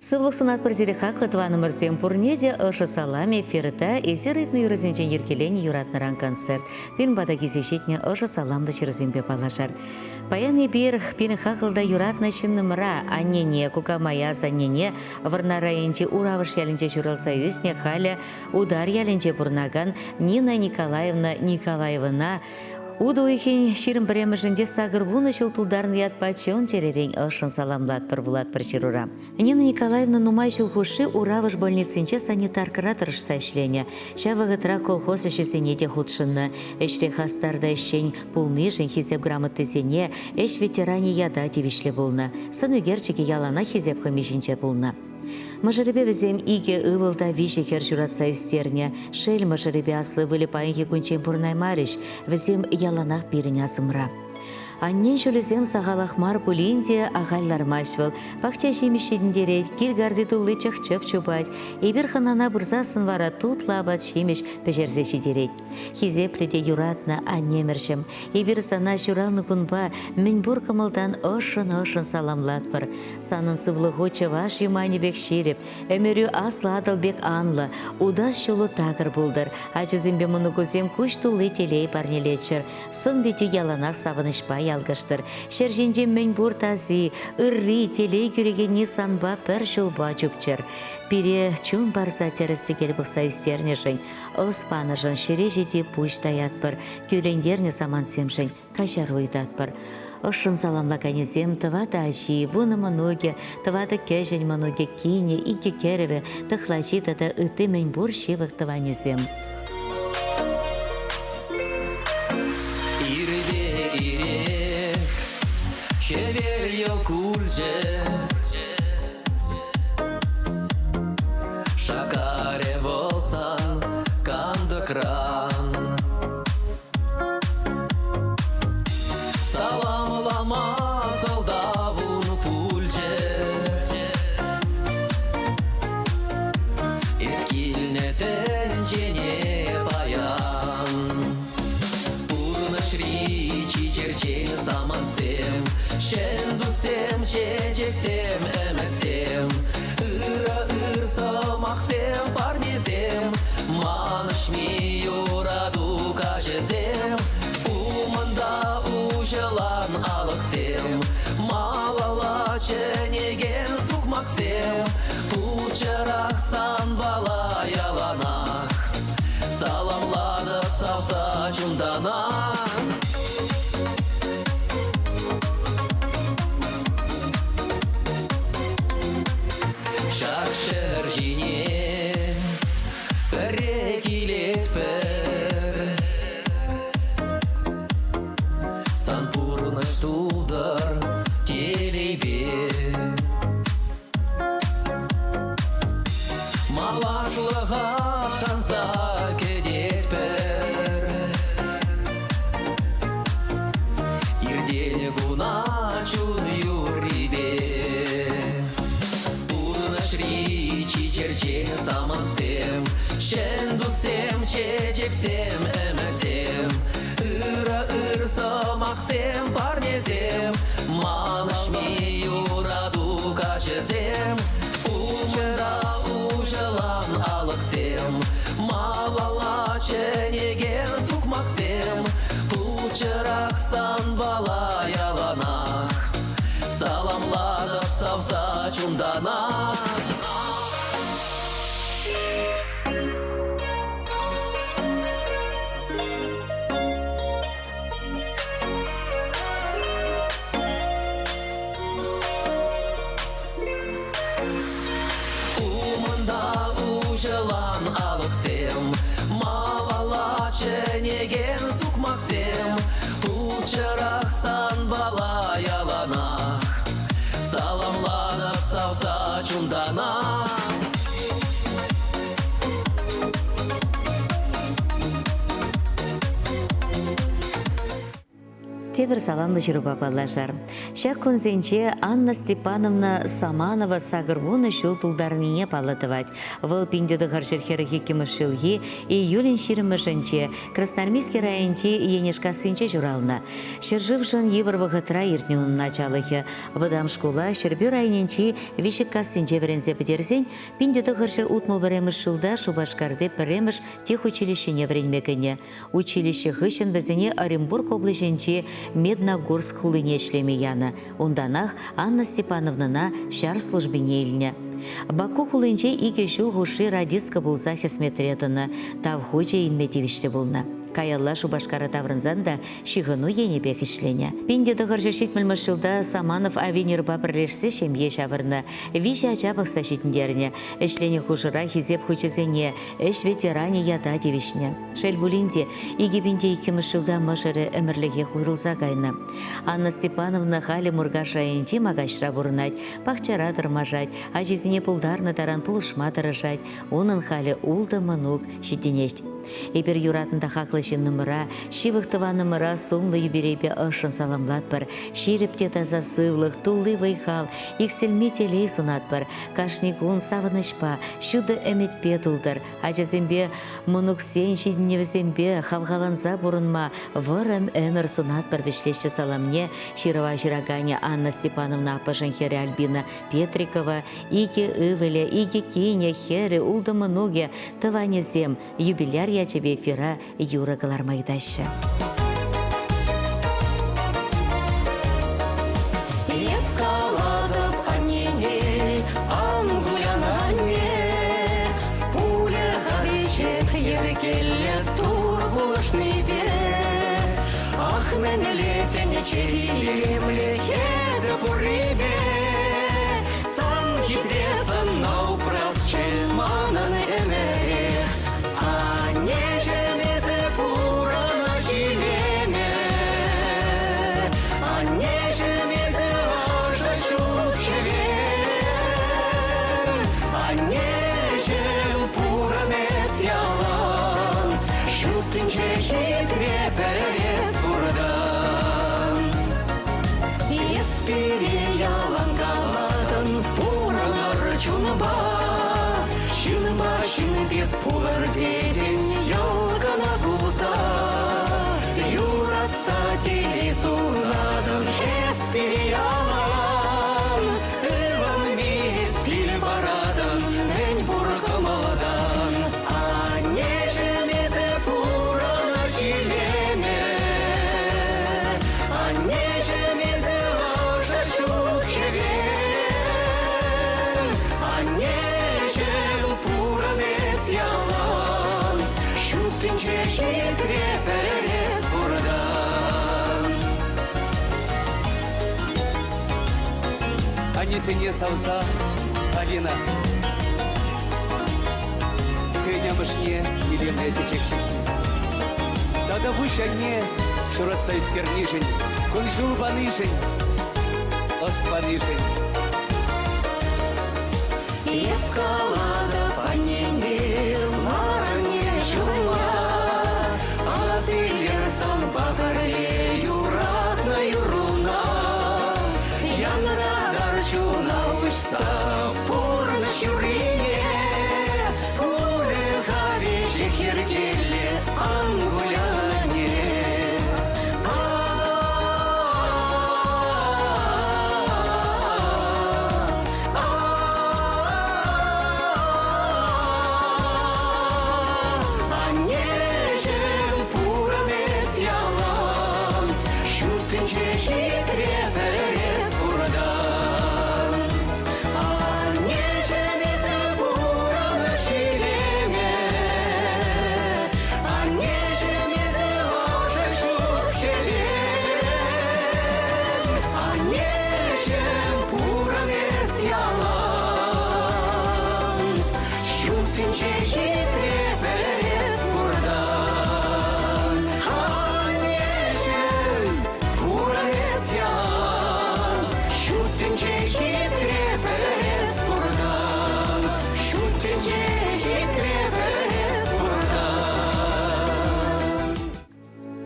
Сывлӑх сунатпӑр сире хаклӑ тӑванӑмӑрсем пурне те ӑшӑ салам эфирта эсир ыйтнӑ юрӑсенчен йӗркеленӗ юратнӑран концерт. Пирӗн пата килсе ҫитнӗ ӑшӑ саламлӑ ҫырусемпе паллашар. Паян эпир пирӗн хаклӑ та юратнӑ ҫыннӑмӑра, аннене, кукамая, асаннене Вӑрнар районӗнчи Уравӑш ялӗнче ҫуралса ӳснӗ, халӗ Утар ялӗнче пурӑнакан Нина Николаевна Николаевӑна Утӑ уйӑхӗн 21-мӗшӗнче 80 ҫул тултарнӑ ятпа чун-чӗререн ӑшшӑн саламлатпӑр вулатпӑр ҫырура. Нина Николаевна нумай ҫул хушши Уравӑш больницинче санитаркӑра тӑрӑшса ӗҫленӗ. Ҫав вӑхӑтра колхоз ӗҫӗсене те хутшӑннӑ. Ӗҫре хастар та ӗҫчен пулнишӗн Хисеп грамотисене, ӗҫ ветеранӗ ята тивӗҫлӗ пулнӑ. Сӑн ӳкерчӗкӗ яланах Хисеп хӑми ҫинче пулнӑ. Мӑшӑрӗпе вӗсем икӗ ывӑл та виҫӗ хӗр ҫуратса ӳстернӗ. Шел, мӑшӑрӗпе аслӑ ывӑлӗ паянхи кунччен пурӑнаймарӗҫ. Вӗсем яланах пирӗн асӑмра. Аннен ҫулӗсем сахалах мар пулин те ахаль лармасть вӑл. Пахча ҫимӗҫ ҫитӗнтерет, кил карти тулли чӑх-чӗп чупать. Эпир хӑнана пырсассӑн вара тутлӑ апат-ҫимӗҫ пӗҫерсе ҫитерет. Хисеплӗ те юратнӑ аннемӗрҫӗм, эпир сана ҫуралнӑ кунпа мӗнпур кӑмӑлтан ӑшшӑн-ӑшшӑн саламлатпӑр. Санӑн сывлӑху чӑваш юманӗ пек ҫирӗп, ӗмӗрӳ аслӑ Атӑл пек анлӑ, утас ҫулу такӑр пултӑр. Ачусемпе мӑнукусем куҫ тулли телей парнелеччӗр. Сӑн-питӳ яланах савӑнӑҫпа ялкӑштӑр. Ҫӗр ҫинче мӗнпур таси, ырри, телей кӳрекенни санпа пӗр ҫулпа чупчӑр. Пире чун парса тӗрӗс-тӗкел пӑхса ӳстернӗшӗн, ӑс панӑшӑн ҫӗре ҫити пуҫ таятпӑр, кӳрентернӗ самантсемшӗн каҫару ыйтатпӑр. Ӑшшӑн саламлаканӗсем тӑватӑ ачи, вунӑ мӑнукӗ, тӑватӑ кӗҫӗн мӑнукӗ, кинӗ, икӗ кӗрӗвӗ, тӑхлачи тата ытти мӗнпур ҫывӑх тӑванӗсем. Ирпе ирех хӗвел йӑл кулчӗ, Шакарӗ вӑл сан кантӑкран. Саламлама сӑлтавун пулчӗ. Эс килнӗ тӗнчене паян. Пурнӑҫри чи черчен самантсем, ҫӗн туссем, чечексем, ӗмӗтсем, ырӑ ыр сӑмахсем, парнесем, манӑҫми юрату каҫӗсем, умӑнта уҫӑлан алӑксем, малалла чӗнекен сукмаксем, пулчӑрах санпала яланах. Саламлатӑп савса чунтанах. Ҫак ҫӗр ҫине пӗрре килетпӗр. Сан пурнӑҫ тултӑр телейпе. Малашлӑха шанса кӗтетпӗр. Иртен куна чун юррипе. Пурнӑҫри чи черчен самантсем, ҫӗн туссем, чечексем, ӗмӗтсем, ырӑ ыр сӑмахсем, парнесем, манӑҫми юрату каҫӗсем, умра уҫӑлан алӑксем, малалла чӗнекен сукмаксем, пулчӑрах санпала яланах. Саламлатӑп савса чунтанах. Умӑнта уҫӑлан алӑксем, малалла чӗнекен сукмаксем, пулчӑрах санпала яланах. Саламлатӑп савса чунтанах. Тепӗр саламлӑ ҫырупа паллашар. Ҫак кунсенче Анна Степановна Саманова 80 ҫул тултарнине паллӑ тӑвать. Вӑл 1942 ҫулхи июлӗн 20-мӗшӗнче Красноармейски районӗнчи Енӗшкассинче ҫуралнӑ. Ҫӗршывшӑн йывӑр вӑхӑтра иртнӗ унӑн ачалӑхӗ. Вӑтам шкула Ҫӗрпӳ районӗнчи Виҫиккассинче вӗренсе пӗтерсен 1961 ҫулта Шупашкарти пӗрремӗш техучилищӗне вӗренме кӗнӗ. Училище хыҫҫӑн вӗсене Оренбург облаҫӗнчи Медногорск хулине ӗҫлеме янӑ. Унтанах Анна Степановнӑна ҫар службине илнӗ. Баку хулинче икӗ ҫул хушши радистка пулса хӗсметре тӑнӑ, тав хучӗ илме тивӗҫлӗ пулнӑ. Каялла Шупашкара таврӑнсан та ҫыхӑну енӗпех ӗҫленӗ. 1970 ҫулта Саманов Авенирпа пӗрлешсе ҫемье ҫавӑрнӑ, виҫӗ ача пӑхса ҫитӗнтернӗ. Ӗҫленӗ хушӑра хисеп хучӗсене, ӗҫ ветеранӗ ята тивӗҫнӗ. Шел пулин те, 2002 ҫулта мӑшӑрӗ ӗмӗрлӗхех уйрӑлса кайнӑ. Анна Степановна халӗ Муркаш районӗнчи Макаҫра пурӑнать, пахчара тӑрмашать, ачисене пултарнӑ таран пулӑшма тӑрӑшать. Унӑн халӗ ултӑ мӑнук ҫитӗнет. Эпир юратнӑ та хаклӑ ҫыннӑмӑра, ҫывӑх тӑванӑмӑра сумлӑ юбилейпе ӑшшӑн саламлатпӑр. Ҫирӗп те таса сывлӑх, тулли вӑй-хал, иксӗлми телей сунатпӑр. Кашни кун савӑнӑҫпа, ҫутӑ ӗмӗтпе тултӑр. Ачасемпе мӑнуксен ҫитӗнӗвӗсемпе хавхаланса пурӑнма вӑрӑм ӗмӗр сунатпӑр вӗҫлеҫҫӗ саламне ҫырӑва ҫыраканӗ Анна Степановна аппӑшӗн хӗрӗ Альбина Петрикова, икӗ ывӑлӗ, икӗ кинӗ, хӗрӗ, ултӑ мӑнукӗ, тӑванӗсем юбиляр ячӗпе эфира юрӑ кӑларма ыйтаҫҫӗ. Эп калатӑп аннене, ан кулян, анне, пулӗ-ха веҫех йӗркеллӗ Тур пулӑшнипе. Ах, мӗнле тӗнче илемлӗ эсӗ пуррипе, сан хитре сӑнна упрасчӗ манӑн ӗмӗрех. Аннеҫӗм, эсӗ пурӑнӑҫ илемӗ. Аннеҫӗм, эсӗ ӑшӑ ҫут хӗвел. Аннеҫӗм, пурӑн эс ялан. Ҫут тӗнче хитре пӗр эс пуртан. Эс пире ялан калатӑн, пурӑнӑр чунпа. Ҫынпа ҫын пек пулӑр тетӗн, йӑлкӑна пулса. Юратса телей сунатӑн, эс пире ялан. Ывӑнми эс пил паратӑн, мӗн пур кӑмӑлтан. Аннеҫӗм, эсӗ пурӑнӑҫ илемӗ. Аннеҫӗм, эсӗ ӑшӑ ҫут хӗвел. Аннеҫӗм, пурӑн эс ялан. Ҫут тӗнче хитре пӗр эс пуртан. Аннесене савса, Алина. Хӑйӗн амӑшне илемлӗ чечек ҫыххи. Тата пуҫ анне шуратса ӳстернишӗн, кун-ҫул панишӗн, ӑс панишӗн. Эп калатӑп аннене, ларне ҫумма, Асилер санпа пӗрле юратнӑ юрруна. Янратар чуна уҫса пурнӑҫ юррине, Пулӗ-ха веҫех йӗркеллӗ, ан кулян,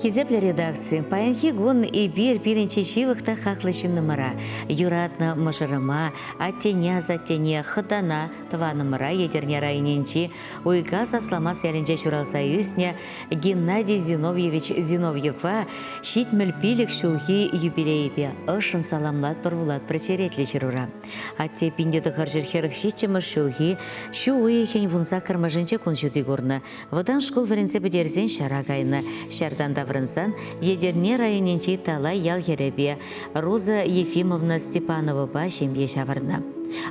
Хисеплӗ редакци, паянхи кун эпир пирӗн чи ҫывӑх та хаклӑ ҫыннӑмӑра, юратнӑ мӑшӑрӑма, аттене, асаттене, хӑтана, тӑванӑмӑра Етӗрне районӗнчи Уйкас Асламас ялӗнче ҫуралса ӳснӗ Геннадий Зиновьевич Зиновьева 75 ҫулхи юбилейӗпе ӑшшӑн саламлатпӑр вулатпӑр черетлӗ ҫырура. Атте 1947 ҫулхи ҫу уйӑхӗн 18-мӗшӗнче кун ҫути курнӑ. Вӑтам шкул вӗренсе пӗтерсен ҫара кайнӑ. Ҫартан таврӑнсан Етӗрне районӗнчи Талай ял хӗрӗпе Роза Ефимовна Степановӑпа ҫемье ҫавӑрнӑ.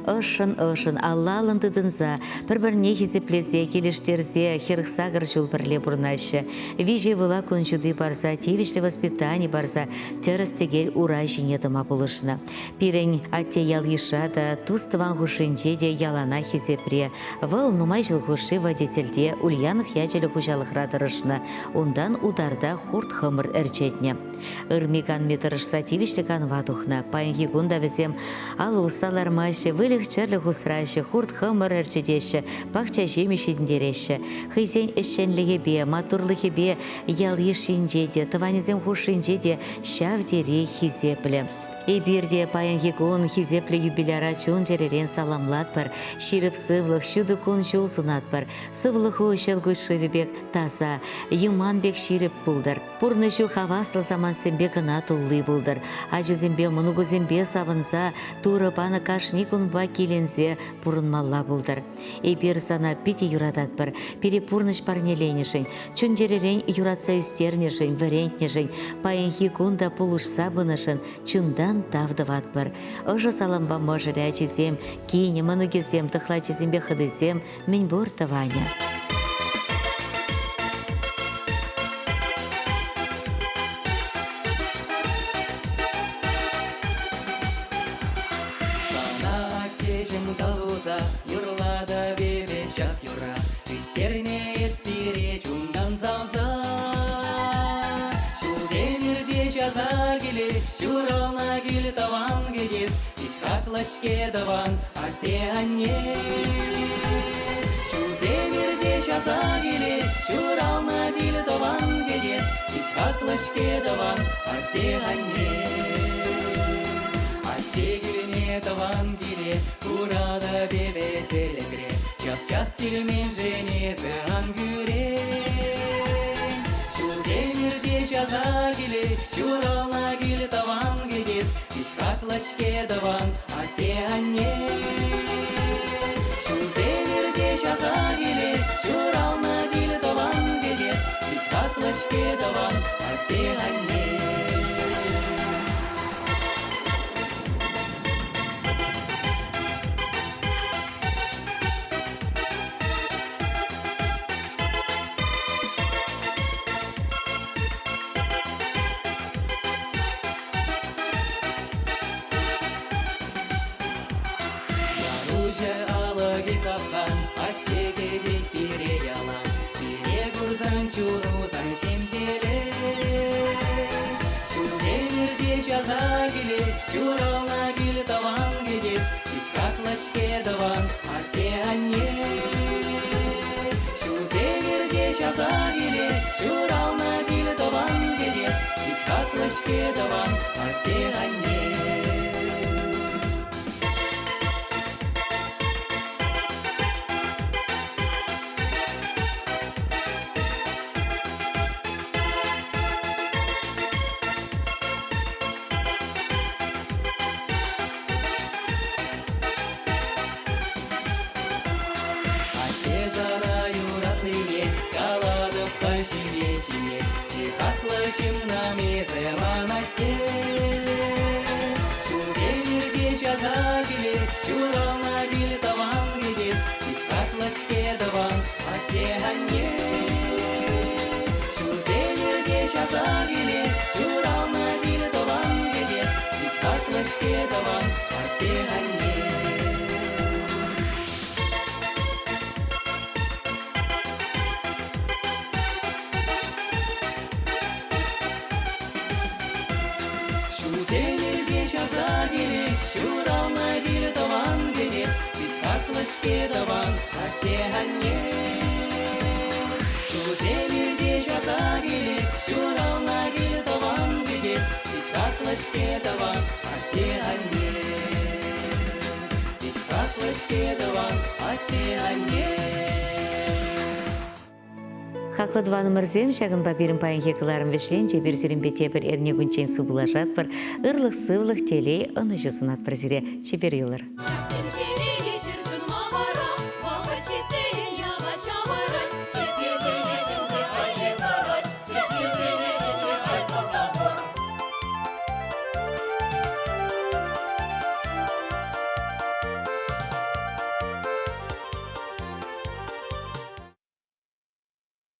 Ӑшшӑн-ӑшшӑн, алла-аллӑн тытӑнса, пӗр-пӗрне хисеплесе, килӗштерсе 48 ҫул пӗрле пурӑнаҫҫӗ. Виҫӗ ывӑла кун ҫути парса, тивӗҫлӗ воспитани парса тӗрӗс-тӗкел ура ҫине тӑма пулӑшнӑ. Пирӗн атте ял-йышра та, тус-тӑван хушшинче те яланах хисепре. Вӑл нумай ҫул хушши водительте Ульянов ячӗллӗ хуҫалӑхра тӑрӑшнӑ, унтан утарта хурт-хӑмӑр ӗрчетнӗ. Ырми-канми тӑрӑшса тивӗҫлӗ канӑва тухнӑ. Паянхи кун та вӗсем алӑ усса лармаҫҫӗ, выльӑх-чӗрлӗх усраҫҫӗ, хурт-хӑмӑр ӗрчетеҫҫӗ, пахча ҫимӗҫ ҫитӗнтереҫҫӗ. Хӑйсен ӗҫченлӗхӗпе, маттурлӑхӗпе ял-йыш ҫинче те, тӑванӗсем хушшинче те ҫав тери хисеплӗ. Эпир те паянхи кун хисеплӗ юбиляра чун-чӗререн саламлатпӑр, ҫирӗп сывлӑх, ҫутӑ кун-ҫул сунатпӑр. Сывлӑху ҫӑлкуҫ шывӗ пек таса, юман пек ҫирӗп пултӑр. Пурнӑҫу хаваслӑ самантсемпе кӑна тулли пултӑр. Ачусемпе, мӑнукусемпе савӑнса, Турӑ панӑ кашни кунпа киленсе пурӑнмалла пултӑр. Эпир сана питӗ юрататпӑр, пире пурнӑҫ парнеленӗшӗн, чун-чӗререн юратса ӳстернӗшӗн, вӗрентнӗшӗн, паянхи кун та пулӑшса пынӑшӑн чунтан тав тӑватпӑр. Ӑшӑ салампа мӑшӑрӗ, ачисем, кинӗ, мӑнукӗсем, тӑхлачисемпе хӑтисем, мӗнпур тӑванӗ. Сана аттеҫӗм калуса юрлатӑп эпӗ ҫак юрра. Ӳстернӗ эс пире чунтан савса. Ҫулсем ирте часа килет, ҫуралнӑ кил тӑван кӗтес. Пит хаклӑ-ҫке тӑван атте-анне. Ҫулсем ирте часа килет, ҫуралнӑ кил тӑван кӗтес. Пит хаклӑ-ҫке тӑван атте-анне. Атте килне тӑван киле куратӑп эпӗ тӗлӗкре. Час-час килменшӗн эсӗ ан кӳрен. Ҫулсем ирте часа килет, ҫуралнӑ кил тӑван кӗтес. Пит хаклӑ-ҫке тӑван атте-анне. Ҫулсем ирте часа килет, ҫуралнӑ кил тӑван кӗтес. Пит хаклӑ-ҫке тӑван атте-анне. Яруҫӑ алӑкӗ хапхан, атте кӗтет пире ялан. Пире курсан чурусан ҫемҫелет. Ҫулсем ирте часа килет, ҫуралнӑ кил тӑван кӗтес. Пит хаклӑ-ҫке тӑван атте-анне. Ҫулсем ирте часа килет, ҫуралнӑ кил тӑван кӗтес. Пит хаклӑ-ҫке тӑван атте-анне. Атте сана юратнине калатӑп халь ҫине-ҫине. Чи хаклӑ ҫыннам эсӗ ман атте. Ҫулсем ирте часа килет, ҫуралнӑ кил тӑван кӗтес. Пит хаклӑ-ҫке тӑван атте-анне. Ҫулсем ирте часа килет, ҫуралнӑ кил тӑван кӗтес. Пит хаклӑ-ҫке тӑван атте-анне. Ҫулсем ирте часа килет, ҫуралнӑ кил тӑван кӗтес. Пит хаклӑ-ҫке тӑван атте-анне. Ҫулсем ирте часа килет, ҫуралнӑ. Хаклӑ тӑванӑмӑрсем, ҫакӑнпа пирӗн паянхи кӑларӑм вӗҫленчӗ. Эпир сирӗнпе тепӗр эрне кунччен сывпуллашатпӑр. Ырлӑх-сывлӑх, телей, ӑнӑҫу сунатпӑр сире. Чипер юлӑр. Тӗнчере.